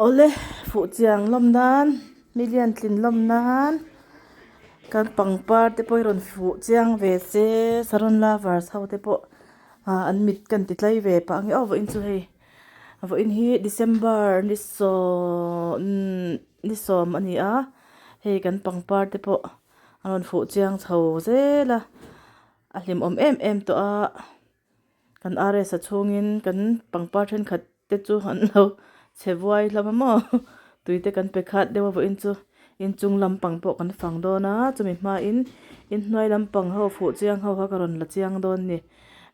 Awle fuh chiang lawm nan million tlin lawm nan kan pangpar te pawh hi rawn fuh chiang ve se saron lovers ho te pawh ah an mit kan ti tlai ve pah ang e aw vawiin chu hei vawiin hi december ni sawm ni sawm a ni a hei kan pangpar te pawh a rawn fuh chiang chho zel a a hlimawm em em tawh a. Kan RS a chhungin kan pangpar thenkhat te chu an lo chhe vuai hlawm a maw tui te kan pe khat deuh a vawiin chu inchung lampang pawh kan fang dawn a chumi hmain inhnuai lampang ho fuh chiang ho kha ka rawn la chiang dawn a ni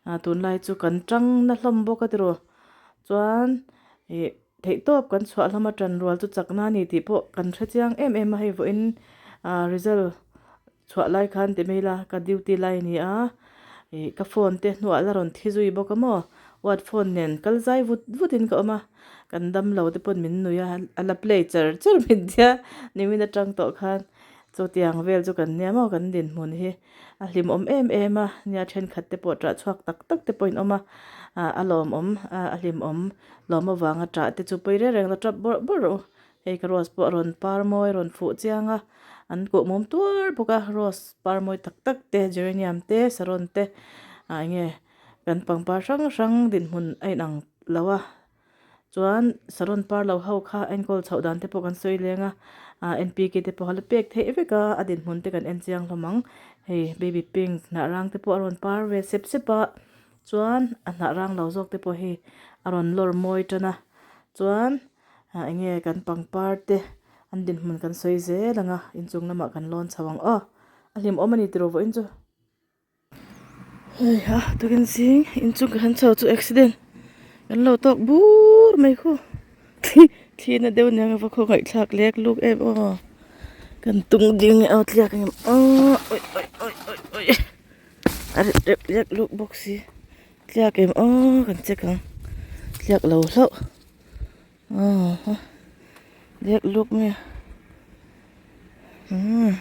ah tunlai chu kan tang na hlawm bawk a tiraw chuan ih theihtawp kan chhuah hlawm a tan rual chu chakna a ni tih pawh kan hre chiang em em a hei vawiin ah result. Chhuah lai khan ti mai ila ka duty lai a ni a, ih ka phone te hnuah la rawn thi zui bawk a maw, what phone nen kal zai vut vut in ka awm a, kan dam lo te pawn min nui a, a la play char char min tia nimin atang tawh khan chutiang vel chu kan nia maw kan dinhmun hi a hlimawm em em a, nia thenkhat te pawh ṭah chhuak tak tak te pawh in awm a, ah a lawmawm a hlimawm lawm avanga ṭah te chu pawi reng reng la ṭap bawrh bawrh rawh u. Hei ka rose pawh a rawn par mawi a rawn fuh chiang a an kuh mum tuar bawk a rose par mawi tak tak te geranium te saron te ah eng nge kan pangpar hrang hrang dinhmun a inang lo a chuan saron par lo ho kha enkawl chhoh dan te pawh kan sawi leng a ah N P K te pawh a la pek theih vek a a dinhmun te kan en chiang hlawm ang hei baby pink hnah rang te pawh a rawn par ve sep sep a chuan a hnah rang lo zawk te pawh hi a rawn lawr mawi tan a chuan. Ah enge kan pangpar te an dinhmun kan sawi zel ang a inchung lamah kan lawn chho ang aw a hlimawm a ni tiraw vawiin chu. Hei ha tukin zing inchung ka han chho chu accident kan lo tawk bur mai khu thli thli na deuh aniang a va khawngaihthlak lek luk em aw kan tung ding aw tliak ang em aw awi awi awi awi awi a rep rep lek luk bawk si tliak em aw kan check ang tliak lo hlauh. Lek luk mai a umm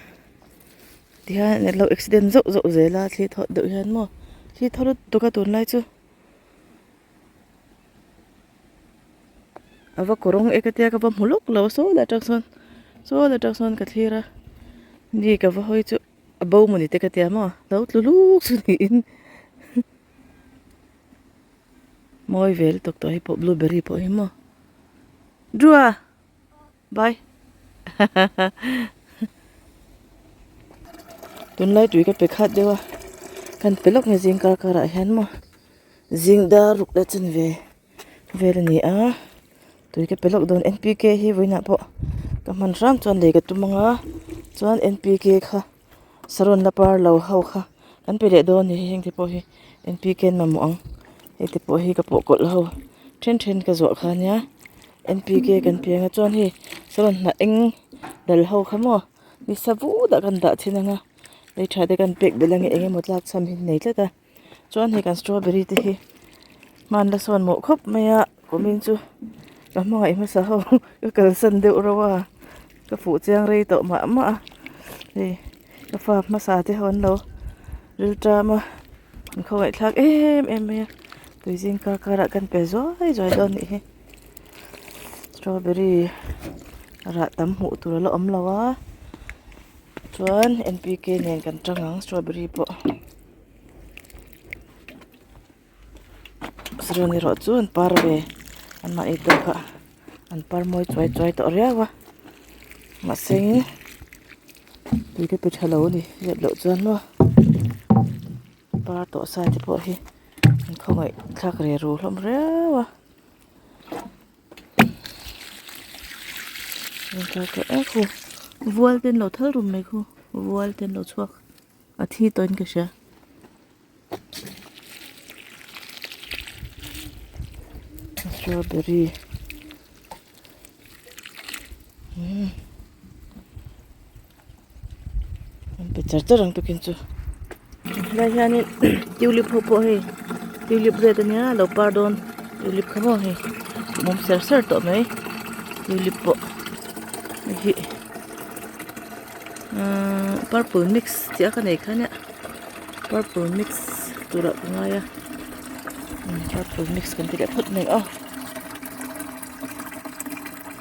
tihian alo accident zauh zauh zel a thli thawt deuh hian maw thli thaw lutuk a tunlai chu a va kawrawng ek atia ka va hmu lawk lo a saw lai atang sawn saw lai atang sawn ka thlir a mi ka va hawi chu a bo mawni te ka tia maw lo tlu luk chu niin. Mawi ve lutuk tawh hi pawh blueberry pawh hi maw Drew-a bye tunlai tui ka pe khat deuh a kan pe lawk nge zing kar karah hian maw zing dar ruk leh chan ve vel a ni a tui ka pe lawk dawn N P K hi vawiinah pawh ka hman hram chuan lei ka tum ang a chuan N P K kha. Saron la par lo ho kha kan pe leh dawn a ni heng te pawh hi N P K an mamawh ang hei te pawh hi ka pawh kawlh ho then then ka zawh kha ania N P K kan pe ang a chuan hei saron hnah eng dal ho kha maw ni sa vut ah kan dah thin ang a lei tha te kan pek belh ang e eng emaw tlak cham hi an nei tlat a chuan hei kan strawberry te hi hman la sawn mawh khawp mai a kumin chu ka hmangaih hmasa ho ka kalsan deuh reuh a ka fuh chiang rei tawh mah mah a hei ka fa hmasa te ho an lo ril ṭam a an khawngaih thlak em em mai a tui zing kar karah kan pe zuai zuai dawn a nih hi strawberry rah tam hmuh tur a la awm lo a chuan N P K nen kan ṭang ang strawberry pawh. Saron erawh chu an par ve an mahni tawk ah an par mawi chuai chuai tawh riau a mahse tui te pe tha lo a ni zep loh chuan maw par tawh sa te pawh hi an khawngaih thlak re ru hlawm riau a vual te an lo thal rum mai khu vual te an lo chhuak. A thi tawhin ka hria. Strawberry. An pe char char ang tukin chu. Helai hianin tulip ho pawh hei tulip red ania lo par dawn tulip kha maw hei mum ser ser tawh mai tulip pawh hei hi. Ahh purple mix tih a ka nei kha nia purple mix turah ka ngai a purple mix kan ti leh phawt mai a.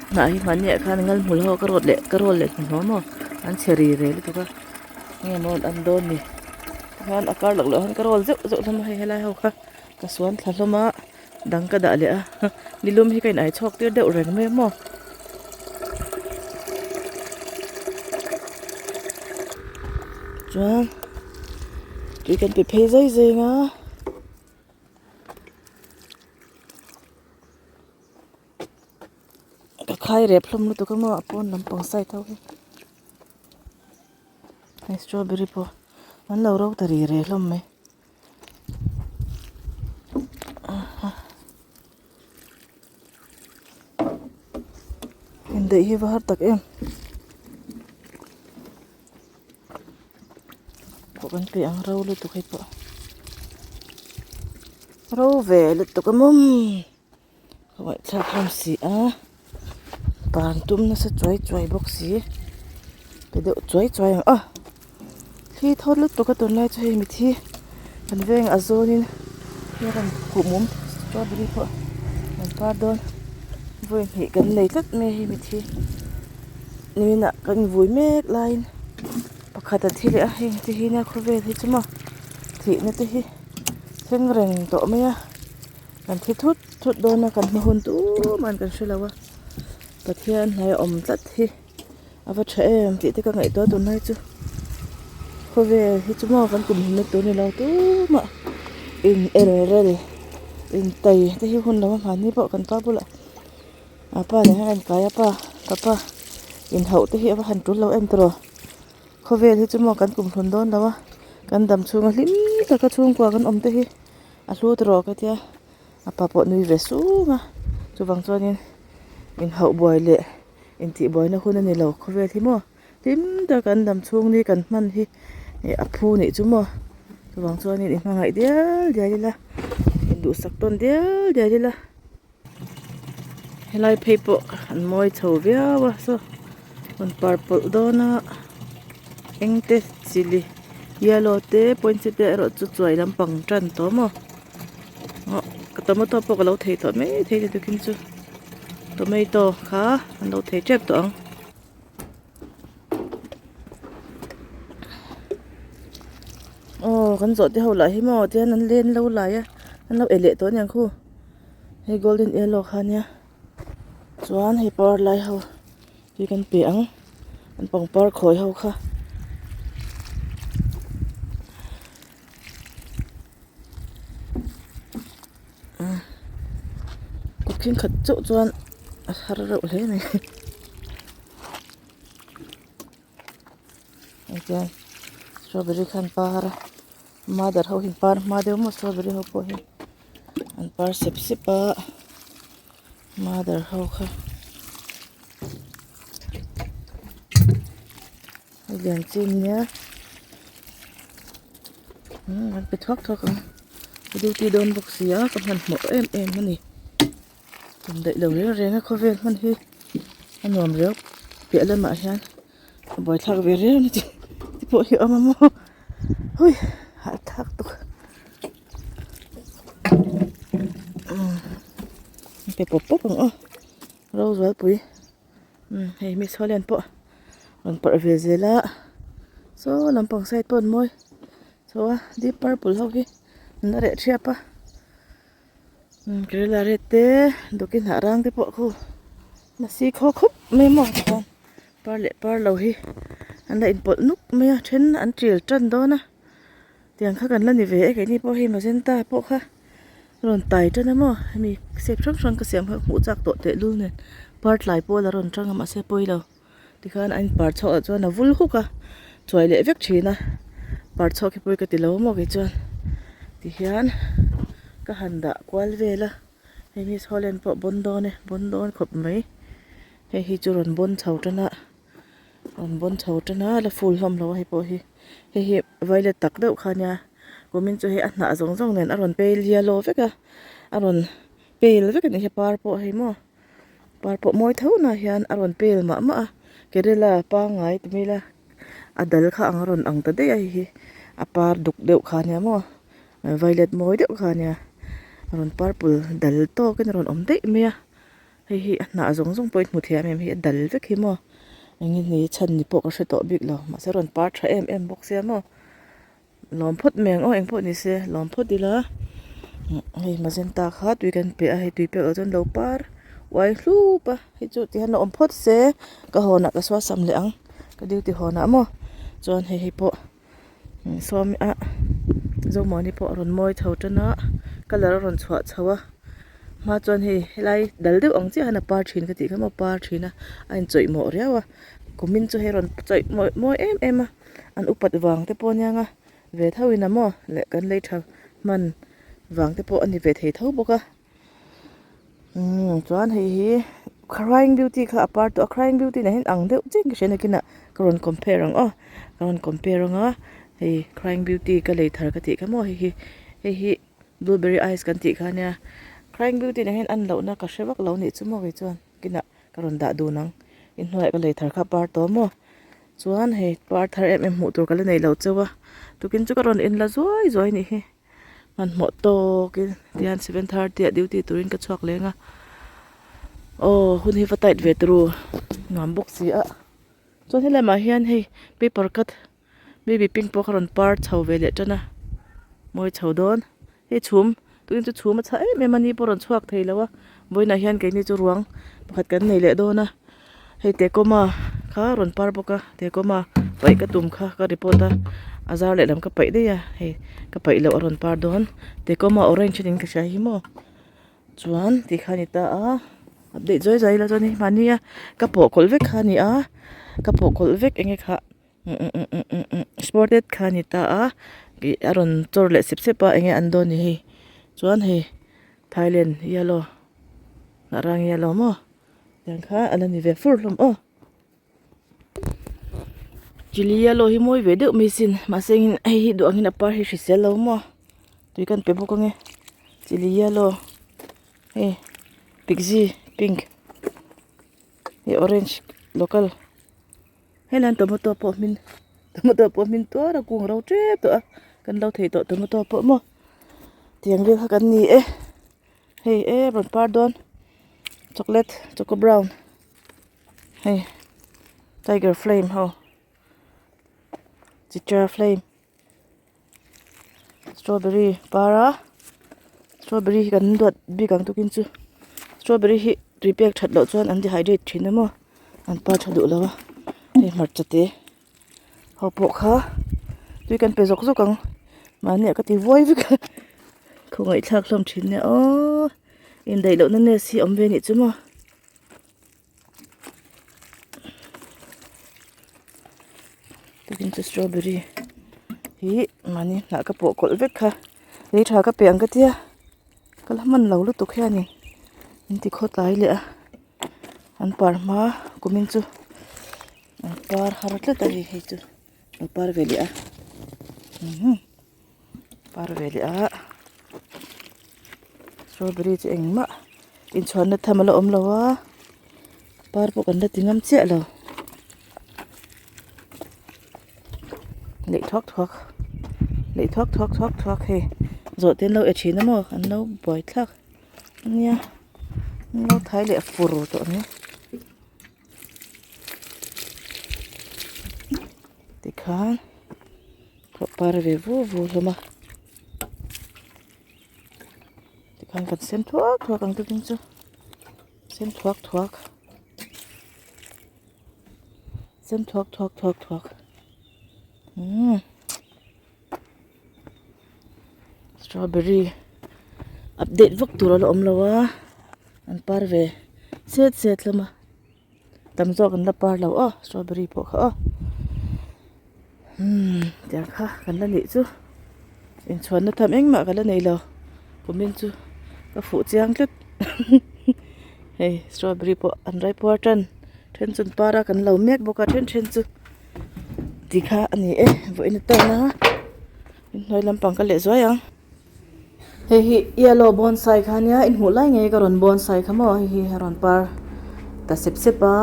Hnah hi hmanni ah khan ngal hmul ho ka rawt leh ka rawl leh hnuhnawh maw an chhe ri ve lutuk a nge maw an dawn ni tikhan a kar loh loh hian ka rawl zeuh zeuh hlawm a hei helai ho kha ka suan thla hlawm a dang ka dah leh a nilum hi ka in ai chhuak tir deuh reng mai a maw. Chuan tui kan ti phei zai zai ang a. Ka khai rep hlawm lutuk a maw a pawn lampang side ho hi hei strawberry pawh an lo ro ta ri re hlawm mai indaih hi va har tak em pawh kan pe ang ro lutuk hei pawh ro ve lutuk a mawm. Ka ngaihthlak hlawm si a ban tum nasa chuai chuai bawk si pe deuh chuai chuai ang a thli thawt lutuk a tunlai chu hei mithi kan veng a zawn in hei rawn kuh mum strawberry pawh an par dawn vawi hnih kan nei tlat mai a hei mithi nimin ah kan invui mek laiin pakhat a thi leh a heng te hi nia khawvel hi chu maw thihna te hi thleng reng tawh mai a. Kan thi thut thut dawn a kan hma hun tumah kan hre lo a Pathian hnaia awm tlat hi a va tha em tih te ka ngaihtuah tunlai chu khawvel hi chu maw kan kum hlimna tur ni lo tumah in el rel in tai te hi hun lo a mahni pawh kan pa bulah a pa nen hian a inkai a pa papa inhauh te hi a va han tul lo em tawh. Khawvel hi chu maw kan kum hlun dawn lo a kan dam chhunga hlim taka chhungkua kan awm te hi a hlut rawh ka tia a pa pawh nui ve sung a chuvang chuanin inhauh buai leh intih buaina hun a ni lo khawvel hi maw hlim taka kan dam chhung ni kan hman hi ih a phu nih chu maw chuvang chuanin i hmangaih dial dial ila induhsak tawn dial dial ila. Helai phei pawh an mawi chho viau a saw rawn par pawlh dawn a eng te chili yellow te poinsettia erawh chu chuai lampang tan tawh maw aw ka tomato pawh ka lo thei tawh mai thei ni tukin chu tomato kha an lo thei tep tawh ang. Aw kan zawh te ho lah hi maw tihian an len lo lai a an lo e leh tawh aniang khu hei golden yellow kha ania chuan hei par lai ho hi kan pe ang an pangpar khawi ho kha. Kut thenkhat chauh chuan a har reuh hle mai. Chuan strawberry khan par a mother ho hi par hma deuh maw strawberry ho pawh hi an par sep sep a mother ho kha hei lian chi ania umm an pe thuak thuak ang ka duty dawn bawk si a ka hmanhmawh em em a ni. Tum daih lo reng reng a khawvel hman hi a nuam riau piah lamah hian a buaithlak ve riau na tih te pawh hi a awm a maw hui hahthlak tuk umm pe pawp pawp ang aw Rozualpui umm hei mi saw lian pawh rawn parh ve zel a saw lampang side pawh an mawi chho a deep purple ho hi an la reh thiap a. Kerela red te dawkin hnah rang te pawh khu nasi khaw khawp mai maw chuan par leh par lo hi an la inpawlh nuk mai a then an ṭil ṭan dawn a tiang kha kan la ni ve e keini pawh hei magenta pawh kha rawn tai ṭan a maw hemi shape hrang hrang ka siam kha hmuh chak tawh tehlul nen par tlai pawh la rawn ṭang a mahse pawi lo. Tikhan a inpar chhuak ah chuan a vul huk a, chuai leh vek thin a, par chhuak hi pawi ka ti lo maw kei chuan tihian ka han dah kual vel a, hei miss Holland pawh bawn dawn e, bawn dawn khawp mai, hei hi chu rawn bawn chho tan a, rawn bawn chho tan a la full hlawm lo a hei pawh hi, hei hi violet tak deuh kha ania kumin chu hei a hnah zawng zawng nen a rawn pale yellow vek a, a rawn pale vek a ni hi par pawh hei maw. Par pawh mawi tho na hian a rawn pel mah mah a kerela pangngai ti mai ila a dal kha ang a rawn ang ta daih a hei hi a par duk deuh kha ania maw violet mawi deuh kha ania a rawn purple dal tawkin a rawn awm daih mai a. Hei hi a hnah zawng zawng pawh i hmu thiam em hei a dal vek hi maw eng nge ni chhan ni pawh ka hre tawh bik lo mahse a rawn par tha em em bawk sia maw lawm phawt mai ang aw eng pawh ni se lawm phawt ila hei magenta kha tui kan pe a hei tui pek loh chuan lo par uai hlup a hei chu tihian lo awm phawt se ka hawnah ka suasam leh ang ka duty hawnah maw chuan hei hi pawh. Sawm a Zomuani pawh a rawn mawi chho tan a colour a rawn chhuah chho a hma chuan hei helai dal deuh ang chiah hian a par thin ka tih kha maw par thin a a inchawih mawh riau a kumin chu hei rawn chawih mawi mawi em em a an upat vang te pawh aniang a ve tho in a maw leh kan lei tha hman vang te pawh a ni ve thei tho bawk a. Umm chuan hei hi crying beauty kha a par tawh a crying beauty nen hian ang deuh chiah in ka hria nakinah ka rawn compare ang aw ka rawn compare ang a hei crying beauty ka lei thar ka tih kha maw hei hi hei hi blueberry ice kan tih kha ania crying beauty nen hian an lohna ka hre vak lo nih chu maw kei chuan kinah ka rawn dah dun ang inhnuaiah ka lei thar kha a par tawh maw chuan hei par thar em em hmuh tur ka la nei lo chauh a tukin chu ka rawn inla zuai zuai a nih hi. Hmanhmawh tawkin tihian 7:30 ah duty turin ka chhuak leng a aw hun hi va tight ve turu nuam bawk si a chuan helai ah hian hei paper cut baby pink pawh kha rawn par chho ve leh tan a mawi chho dawn hei chhum tukin chu chhum a chhah em em a ni pawh rawn chhuak thei lo a vawiinah hian keini chu ruang pakhat kan nei leh dawn a. Hei Tecoma kha rawn par bawk a Tecoma paih ka tum kha ka report a a zar lehlam ka paih daih a hei ka paih loh a rawn par dawn Tecoma orange aniin ka hria hi maw chuan ti kha a ni ta a update zuai zuai ila chuan hei mahni a ka pawh kawlh vek kha a ni a ka pawh kawlh vek eng nge kha sported kha a ni ta a ih a rawn chawr leh sep sep a eng nge an dawn ni hei chuan hei Thailand yellow hnah rang yellow maw. Tiang kha a la ni ve fur hlawm aw. Chilli yellow hi mawi ve deuh mai sin mahse engin hei hi duh angin a par hi hrisel lo maw tui kan pe bawk ange chilli yellow hei pixie pink hei orange local hei lan tomato pawh hmin tomato pawh hmin tuar a kung ro tep tawh a kan lo thei tawh tomato pawh maw tiang vel kha kan ni e. Hei e rawn par dawn chocolate choco brown hei tiger flame ho chitra flame strawberry par a strawberry hi kan duat bik ang tukin chu strawberry hi tui pek that loh chuan an dehydrate thin a maw an par tha duh lo a hei hmarcha te ho pawh kha tui kan pe zawk zawk ang mahni ah ka ti vuai vek a khawngaihthlak hlawm thin nia aw indaih lohna nest hi awm ve anih chu maw tukin chu strawberry hi mahni hnah ka pawh kawlh vek kha lei tha ka pe ang ka tia ka la hman lo lutuk hianin min ti khawtlai leh a an par hma kumin chu. An par har tlat a ni hei chu a par ve leh a umm par ve leh a strawberry chu engmah inchhuanna tham ala awm lo a par pawh kan la ti ngam chiah lo leh thuak thuak leh thuak thuak thuak thuak hei zawhte an lo e thin a maw an lo buai thlak ania an lo thai leh fur tawh ang e. Tikhan pawh par ve vu vu hlawm a tikhan kan sem thuak thuak ang tukin chu sem thuak thuak sem thuak thuak thuak thuak umm strawberry update vak tur a la awm lo a an par ve set set hlawm a. Tam zawk an la par lo aw strawberry pawh kha aw umm tiang kha kan la nih chu inchhuanna tham engmah ka la nei lo kumin chu ka fuh chiang tlat hei strawberry pawh an rai puar tan then chu an par a kan lo mek bawk a then then chu ti kha a ni e vawiin atan a inhnuai lampang ka leh zuai ang. Hei hi yellow bonsai kha ania in hmuh lai ngei ka rawn bonsai kha maw hei hi a rawn par ta sep sep a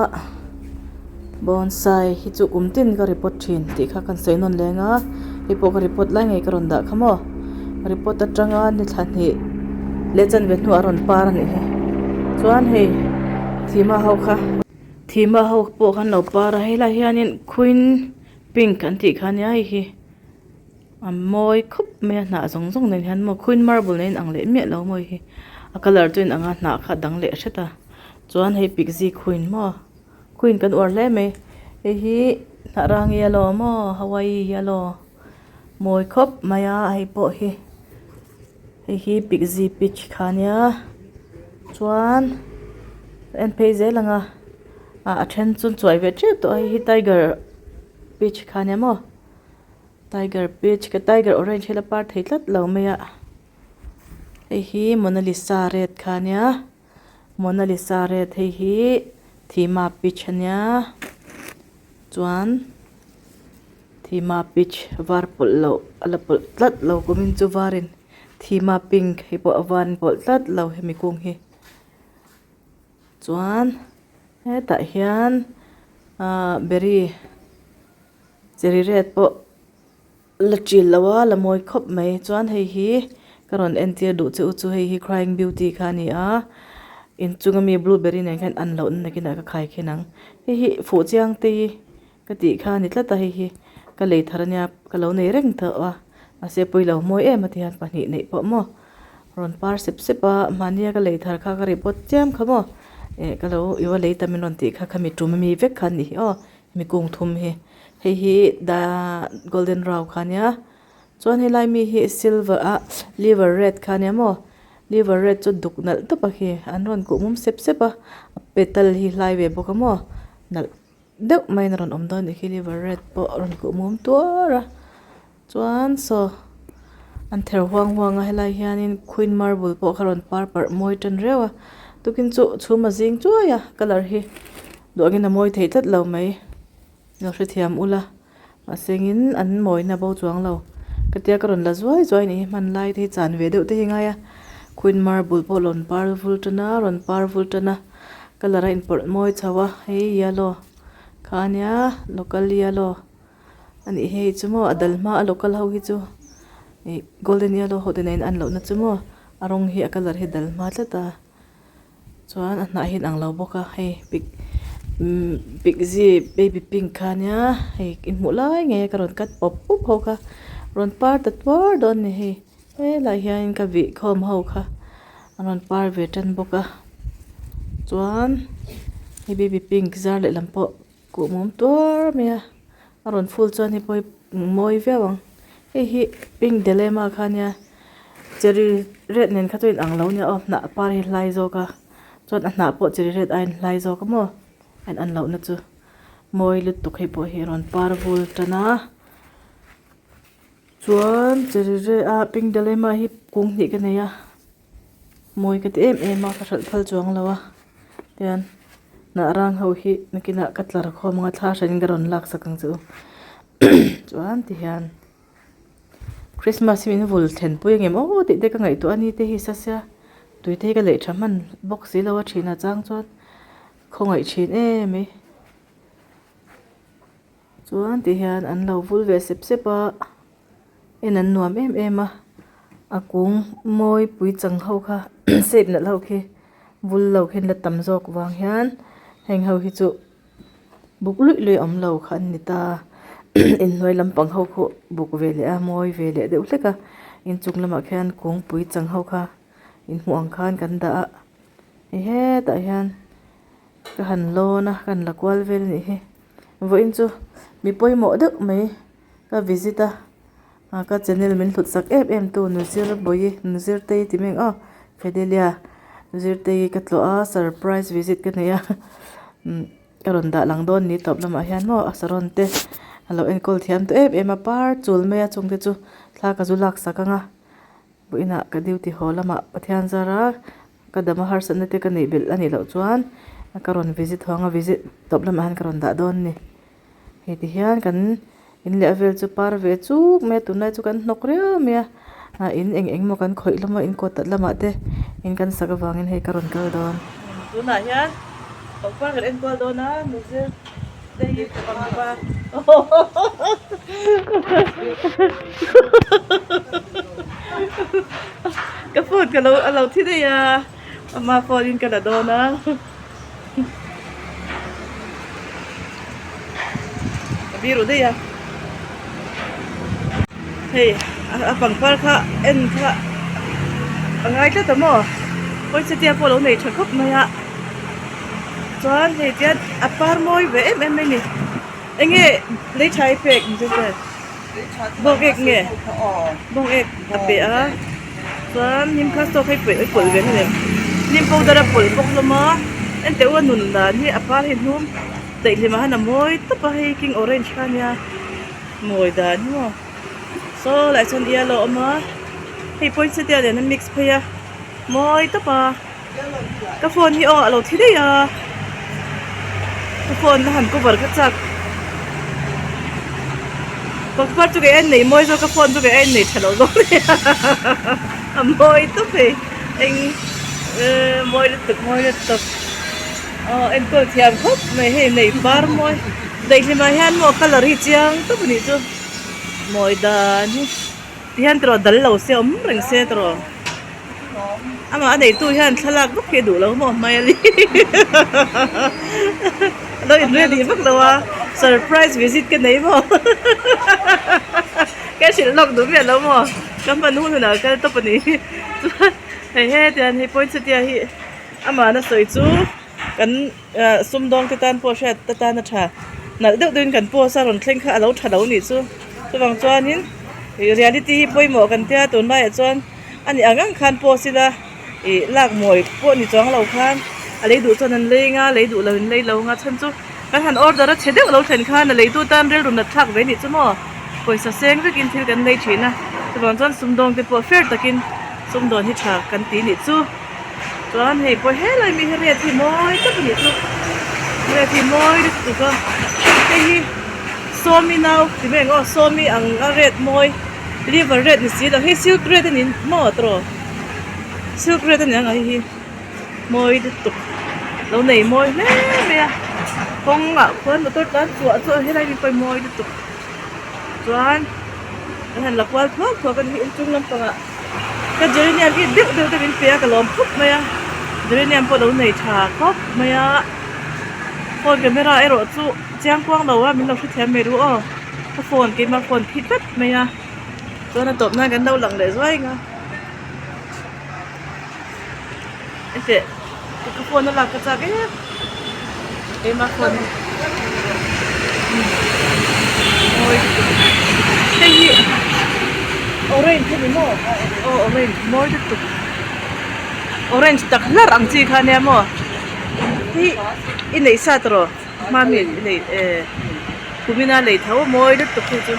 bonsai hi chu kum tin ka report thin tih kha kan sawi nawn leng a hei pawh ka report lai ngei ka rawn dah kha maw report atanga ni thla hnih leh chanve hnuah a rawn par a nih hi chuan hei. Thima ho kha Thima ho pawh khan lo par a helaiah hianin queen pink an tih kha ania hei hi a mawi khawp mai a hnah zawng zawng nen hian maw queen marble nen a inang leh miah lo maw hei hi a colour chu a inang a hnah kha a dang leh hret a chuan hei pixie queen maw queen kan uar hle mai hei hi hnah rang yellow maw hawaii yellow mawi khawp mai a hei pawh hi hei hi pixie peach kha ania chuan ka en phei zel ang a ah a then chu an chuai ve tep tawh a hei hi tiger peach kha ania maw tiger peach ka tiger orange hi la par thei tlat lo mai a hei hi monalisa red kha ania. Monalisa red hei hi thima peach ania chuan thima peach var pawlh loh a la pawlh tlat lo kumin chu varin thima pink hei pawh a varin pawlh tlat lo hemi kung hi chuan hetah hian ahh berry cherry red pawh. La ṭil lo a, la mawi khawp mai. Chuan hei hi ka rawn entir duh che u chu hei hi crying beauty kha a ni a, inchung ami blueberry nen khan an lohna nakinah ka khai khin ang. Hei hi fuh chiang te hi ka tih kha a ni tlat a, hei hi ka lei thar ania ka lo nei reng tawh a, mahse pawilo mawi em a ti hian pahnih neih pawh maw rawn par sep sep a, mahnia ka lei thar kha ka report chiam kha maw eh ka lo i va lei ta min rawn tih kha khami tum ami vek kha a ni hi aw. Mi kung thum hi hei hi da golden rau kha ania chuan helai mi hi silver ah liver red kha ania maw liver red chu duk nalh tawp a khi an rawn kuh mum sep sep a a petal hi hlai ve bawk a maw nalh deuh maiin a rawn awm dawn a nih khi liver red pawh a rawn kuh mum tuar a chuan saw an ther huang huang a helai hianin queen marble pawh kha rawn par parh mawi tan riau a tukin chu chhum a zing chuai a colour hi. Duh angin a mawi thei tlat lo mai. Lo hrethiam ula mahsengin an mawina bo chuang lo. Ka tia ka rawn la zuai zuai nih hi hman lai te hi chan ve deuh te hi ngai a. Queen marble pawh rawn par vul tan a, rawn par vul tan a. Colour a inpawlh mawi chho a, hei yellow kha a nia local yellow a nih hi hei chu maw a dal hma a local ho hi chu ih golden yellow ho te nen a in an lohna chu maw a rawng hi a colour hi a dal hma tlat a. Chuan a hnah hi a inang lo bawk a hei pic umm pixie baby pink kha ania hei i hmuh lai ngei a ka rawn cut pawp pawp ho kha rawn par ta tuar dawn a ni hei helaiah hian ka vih khawm ho kha a rawn par ve tan bawk a chuan hei baby pink zar lehlam pawh. Kuh mum tuar mai a, a rawn ful chuan hei pawh hi mawi viau ang. Hei hi pink delema kha ania cherry red nen kha chu a inang lo ania aw hnah par hi hlai zawk a chuan a hnah pawh cherry red aiin hlai zawk a maw a in an lohna chu mawi lutuk hei pawh hi a rawn par vul tan a chuan cherry red ah pink delema hi kung hnih ka nei a. Mawi ka ti em em a ka hralh phal chuang lo a tian hnah rang ho hi nakinah ka tlar khawm anga thla hran in ka rawn lak sak ang che u chuan ti hian Christmas hi min vul thlen pui ang em aw tih te ka ngaihtuah a ni te hi sa sia tui te hi ka leih tha hman bawk si lo a thin a chang chuan khawngaih thin em mai chuan ti hian an lo vul ve sep sep a. En an nuam em em a a kung mawi pui chang ho kha shape nalh ho khi vul lo khi an la tam zawk vang hian heng ho hi chu buk luih luih awm lo kha an ni ta inhnuai lampang ho khu buk ve leh a mawi ve leh deuh hlek a inchung lamah khian kung pui chang ho kha inhmuh ang khan kan dah a hei hetah hian ka han lawn a ka han la kual vel a nih hi vawiin chu mi pawimawh deuh mai. Ka visit a, ah ka channel min hlut sak em em tu Nuzir Bawi Nuzir Tei ti mai ang aw Fedelia Nuzir Tei ka tlawh a surprise visit ka nei a umm ka rawn dah lang dawn ni tawp lamah hian maw a saron te a lo enkawl thiam tawh em em a par chul mai a chungte chu thla ka zu lak sak ang a vawiinah ka duty haw lamah Pathian zara ka dam a harsatna te ka neih belh a nih loh chuan ka rawn visit haw ang a visit tawp lamah hian ka rawn dah dawn a ni. Hei ti hian kan in leh a vel chu par ve chuk mai a tunlai chu kan hnawk riau mai a ah in eng eng emaw kan khawih hlawm a in kawt tat lamah te in kan sak avangin hei ka rawn kal dawn. Tunah hian pangpar kan enkual dawn a muzir te hi pangpar ka phone ka lo a lo thi daih a ama phone in ka la dawn a. Ka biru daih a. Hei a pangpar kha en kha a ngai tlat a maw poinsettia pawh a lo nei tha khawp mai a chuan hei tian a par mawi ve em em mai a ni eng nge lei tha i pek ni chu che bawng ek nge bawng ek a pe a chuan hnim kha stock hi pawlh pawlh ve hlawm em hnim powder a pawlh bawk hlawm a enteh u a nun dan hi a par hi hnum daihlim ah hian a mawi tawp a hei king orange kha ania mawi dan hi maw saw lai chuan yellow a awm a hei poinsettia nen a mix phei a mawi tawp a. Ka phone hi aw a lo thi daih a ka phone a han cover ka chak pangpar chu kei a nei mawi zawk ka phone chu kei a nei tha lo zawk a nia a mawi tawp hei eng ehh mawi lutuk mawi lutuk aw enkawl thiam khawp mai hei nei par mawi daihlim ah hian maw colour hi chiang tawp a nih chu mawi dan hi tihian tiraw dal lo se awm reng se tiraw. Amah a neitu hian thlalak vak hi a duh lo maw hmai a ni a lo in ready vak lo a surprise visit ka nei maw ka hrilh lawk duh miah lo maw ka hman hun hunah kal tawp a ni chuan hei hetiang hei poinsettia hi amahna sawi chu kan ah sumdawng te tan pawh hriat te tan a tha nalh deuh deuhin kan post a rawn thleng kha a lo tha lo a nih chu chuvang chuanin ih reality hi pawimawh kan tia tunlaiah chuan a ni ang ang khan post ila ih lak mawi pawh ni chuang lo khan a lei duh chuan an lei anga lei duh lo in lei lo anga chhan chu kan han order a chhe deuh lo thlen khan a leitu tan rilru nat thlak ve a nih chu maw pawisa seng vekin thil kan lei thin a chuvang chuan sumdawng te pawh fair takin sumdawn hi tha kan ti nih chu. Chuan hei pawh helai mi hi red hi mawi tak a nih chu red hi mawi lutuk a hei hi sawmi nau ti mai ang aw sawmi ang a red mawi liver red ni si lo hei silk red a ni maw tawh silk red a ni ang a hei hi mawi lutuk lo nei mawi hle mai a kawngah khuan motor tlan chuah chuah helai mi pawh hi mawi lutuk chuan an han la kual thuak thuak a ni hi inchung lampangah. Ka geranium hi deuh deuh te min pe a ka lawm khawp mai a geranium pawh a lo nei tha khawp mai a phone camera erawh chu chiang kuang lo a min lo hrethiam mai ru aw ka phone keimah phone thi tlat mai a chuan a tawp nan kan lo lang leh zuai ang a heti ka phone a lak ka chak em keimah phone mawi lutuk hei hi orange a ni maw aw orange mawi lutuk orange tak hlar ang chi kha ania maw hei i neih sa tawh hma mi i nei eh kumina lei tho mawi lutuk hei chu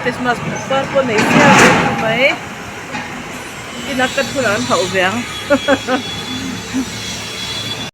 christmas par pawh nei chiah mai. Ina ka thunah an hauh ve ang.